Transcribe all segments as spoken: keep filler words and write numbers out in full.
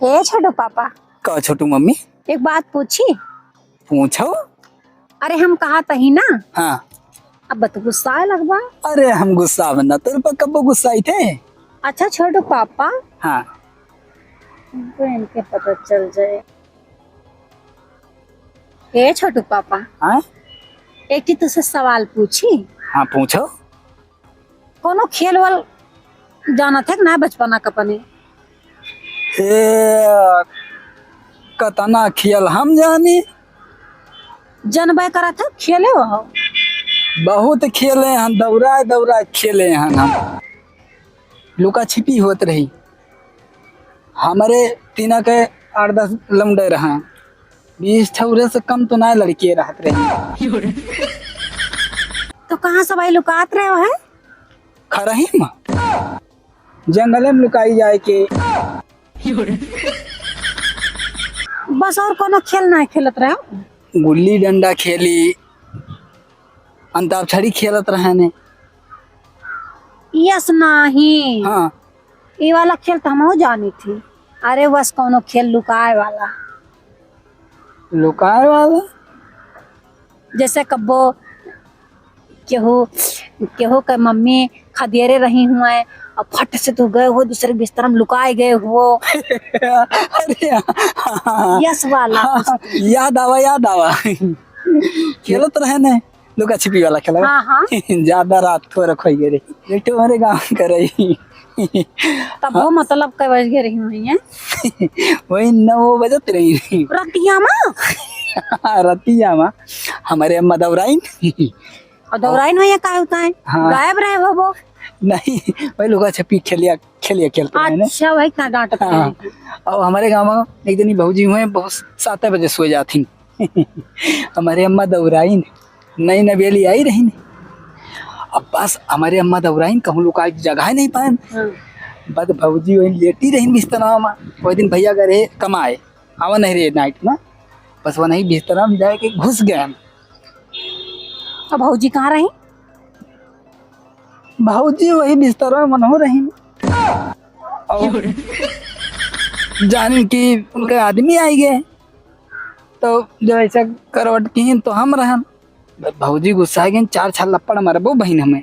हे छोटू पापा। का छोटू मम्मी? एक बात पूछी? पूछो। अरे हम कहा तही ना। हाँ। अब तो गुस्साए लगबा। अरे हम गुस्सा बना, तोर पर कब्बो गुस्साई थे। अच्छा छोटू पापा। हाँ। इनको इनके पता चल जाए। हे छोटू पापा। हाँ? एक ठे तुसे सवाल पूछी? हाँ, पूछो। कोनो खेल वल जानत है कि ना बचपना का अपने? ए, कतना खेल हम जानी। जनबे करत है, खेले हो? बहुत खेले हन, दौड़ा दौड़ा खेले हन हम। लुका छिपी होत रही। हमरे तीना के आठ दस लौंडे रहा, बीस ठौरे से कम तो ना लड़के रहत रही। तो कहाँ सब आई लुकात रहे हो है? खरही में, जंगले में लुकाई जाए के। बस और कोनो खेल ना खेलत रहे हो? गुल्ली डंडा खेली, अंताक्षरी खेलत रहे ने। यस नाही। हाँ। ये वाला खेल तो हमहू जानी थी। अरे बस कोनो खेल लुकाए वाला। लुकाए वाला? जैसे कब्बो केहू, केहू के मम्मी खदेरे रही हुए और फट से तू गए हो दूसरे बिस्तर में लुकाए गए हो। अरे हाँ, हाँ, हाँ। यस वाला। हाँ, याद आवा, याद आवा। खेलत रहे ने। लुका छिपी वाला खेला। हाँ, हाँ। ज्यादा रात थोड़ा खोई गए रही। एक ठो हमारे गाँव का रही। तब वो हाँ। मतलब कई बज गए रही हुई है? वही नौ बजत रही। रतिया मा? रतिया मा। हमारे अम्मा दौराइन। और दौराइन हुई है, का होता है? हाँ। गायब रहे हो वो? नहीं, वही लुका छिपी खेलिया, खेलिया खेलते रहे ने। अच्छा, वही इतना डांटत हाँ। रहे। और हमारे गाँव में एक दिन भौजी हुए, बहुत सात बजे सो जाती। हमारे अम्मा दौराइन नई नवेली आई रही ने। अब बस हमारे अम्मा दौराइन कहूँ लुकाए के जगह नहीं पाए। हाँ। बस भौजी वही लेटी रही बिस्तरा में। वही दिन भैया गए रहे कमाए, आवा नहीं रहे नाइट में। बस वही बिस्तरा में जाए के घुस गए हम। अब भौजी कहाँ रही? भौजी वही बिस्तरा में मनहू रही। और जानिन कि उनके आदमी आई गए। तो जब ऐसा करवट किहिन तो हम रहन। भौजी गुस्सा गइन, चार छह लप्पड़ मरबो बहिन हमें।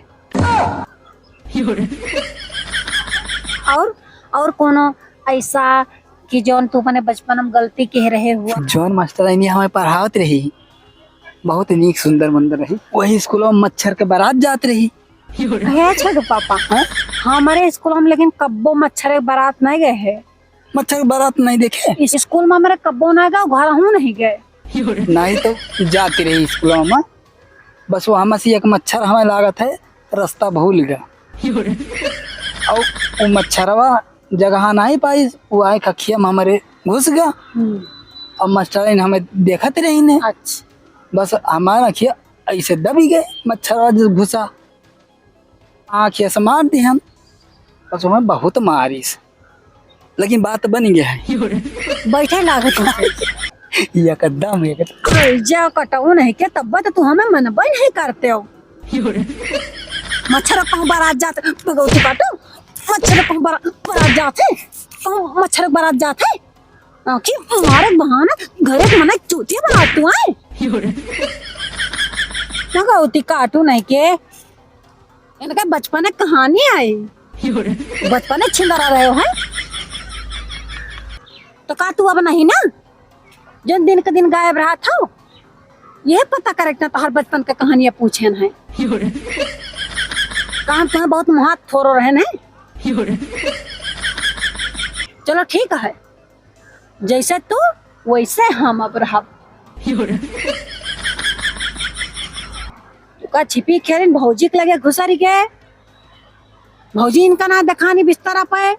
और, और कोनो ऐसा कि जौन तू अपने बचपन में गलती कह रहे हुआ? जौन मास्टराइनी हमें पढ़ावत रही, बहुत नीक सुंदर मंदर रही, वही स्कूल में मच्छर के बारात जात रही। हे छोटू पापा, हाँ? हमारे स्कूल में लेकिन कब्बो मच्छर के बारात नहीं गए है। मच्छर के बारात नहीं देखे? इस स्कूल में मेरे कब्बो ना गए, घर हूँ नहीं गए। नहीं तो जाती रही स्कूल में, बस वो हमसे एक मच्छर हमें लागत है, रास्ता भूल गया। और वो मच्छरवा जगह नहीं पाई, वो आए खखिया में हमारे घुस गया। हम्म। और मास्टराइन हमें देखत रही ने। अच्छा। बस हमारा अखिया ऐसे दबी गए, मच्छरवा जो घुसा, आँख ऐसे मार दी हम, बस हमें बहुत मारिस, लेकिन बात बन गया है। बैठे लागत है। एकदम, एकदम। जा कटाऊ नहीं के, तब तो तू हमें मनबे नहीं करते हो। मच्छर कहूँ बारात जात, भगवती काटो, मच्छर कहूँ बारा-, बारात जात है, कहूँ मच्छर बारात जात है। आँखी मारे बहाना, घरे के मना चूतिया बना तू आए। भगवती काटू नहीं के, इनका बचपन की कहानी आई। बचपन में छिंदरा रहे हो, हैं? तो का तू अब नहीं ना, जौन दिन के दिन गायब रहत हो, यह पता करे के ना तोहार बचपन के कहानियां पूछेन है। काम तुम्हें बहुत मुहात थोरो रहन है। चलो ठीक है, जैसे तू वैसे हम अब रहब। लुका छिपी खेलिन भौजी के लगे घुसरी गए। भौजी इनका ना देखानी बिस्तरा पे।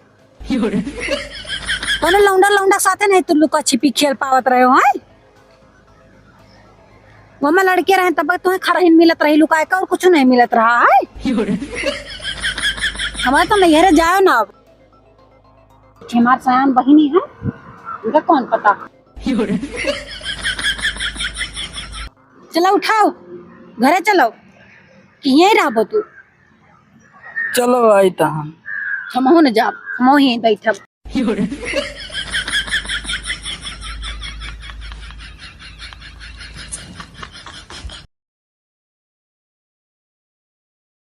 कौनो लौंडा लौंडा साथे नहीं तू लुका छिपी खेल पावत रहे हो, हैं? वो में लड़के रहे तब तुम्हें खरहिन मिलत रही लुकाए का, और कुछ नहीं मिलत रहा है। हमारे तो नैहरे जाओ ना अब। हमार सयान बहिनी है, उनका कौन पता। चलो उठाओ, घरे चलो, कि यहीं रहबो तू? चलो आई त हम। हमहू न जाब, हमहू यहीं बैठब।